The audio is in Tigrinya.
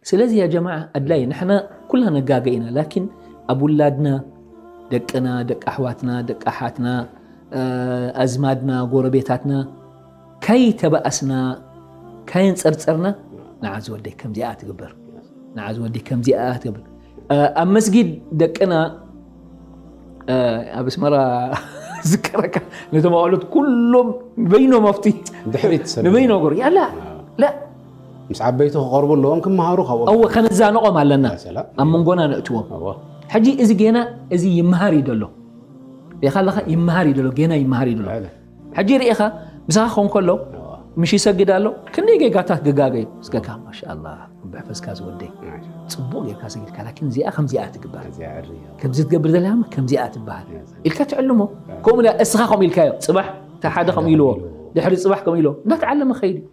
ስለዚ ያ ጀማዓ ኣድላይ ንሕና ኩላ ነጋገ ኢና ላኪን ኣብ ውላድና ደቅና ደቂ ኣሕዋትና ደቂ ኣሓትና ኣዝማድና ጎረቤታትና ካይተባኣስና ካየንፀርፀርና ንዓ ዝወደይ ከምዚኣ ትግበር ንዓ ዝወደይ ከምዚኣ ትግበር ኣብ መስጊድ ደቅና ኣብ ኣስመራ ዝከረካ ነቶም ኣውለት ኩሎም ንበይኖም ኣብቲ ድሕሪት ንበይኖ ጎር ያላ ላ ምስ ዓበይቲ ክቐርቡ ኣለዎም ክመሃሩ ካብኦም እወ ከነዛንቖም ኣለና ሰላም ኣብ መንጎና ነእትዎም እወ ሕጂ እዚ ጌና እዚ ይመሃር እዩ ደሎ ሪኻ ኣለኻ ይመሃር እዩ ደሎ ጌና ይመሃር እዩ ደሎ ሕጂ ርኢኻ ምሳኻ ክኸውን ከሎ ምሽ ይሰግድ ኣሎ ክንደይ ጌጋታት ግጋገ እዩ እስከካ ማሻኣላ ብሕፈዝካ ዝወደይ ፅቡቅ ጌርካ ሰጊድካ ላኪን እዚኣ ከምዚኣ ትግበር ከምዚ ትገብር ዘለካ ከምዚኣ ትበሃል ኢልካ ትዕልሞ ከምኡ እስኻ ከምኡ ኢልካዮ ፅባሕ እቲ ሓደ ከምኡ ኢልዎ ድሕሪ ፅባሕ ከምኡ ኢልዎ እንዳተዓለመ ከይድ እዩ